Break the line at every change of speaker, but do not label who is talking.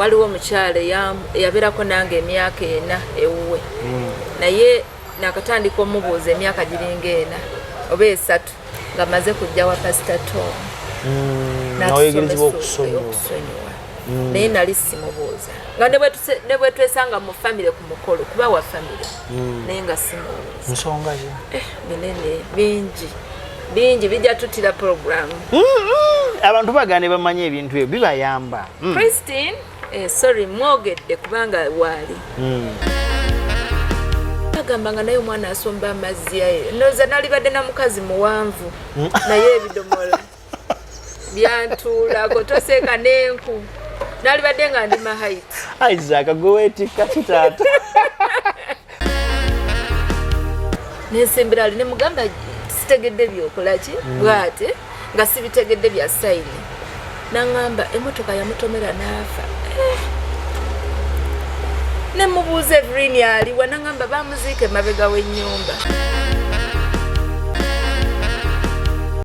Waliwo omukyala eyabeerako nange emyaka 4 ewuwe, naye nakatandika omubuuza emyaka giringa 4 oba 3 nga maze kujja wa Pasita Tom.
Nawegerezebwa
N'atusomesa
okusonyiwa.
Okusonyiwa, naye nali simubuuza nga ne bwe twesanga mu famire ku mukolo, kuba wa famire, naye nga simubuuza.
Nsonga ki?
Binene, bingi bingi, bijja tutira programu.
Abantu bagana ne bamanya ebintu ebyo bibayamba.
Christine, sorry, mwogedde kubanga waali agamba nga naye omwana asomba amazzi aye noza nalibadde na mukazi muwanvu, naye ebidomola byantuulako, toseeka n'enku, nalibadde nga ndi mahait.
Isaac, gwe weetikka kitaata.
Nensimbira ali nemugamba sitegedde byokolaki bwate nga sibitegedde bya sign, naŋŋamba emotoka yamutomera n'afa. Eh. Nemubuuza Evelyn aliwa, naŋŋamba bamuziika emabega w'ennyumba.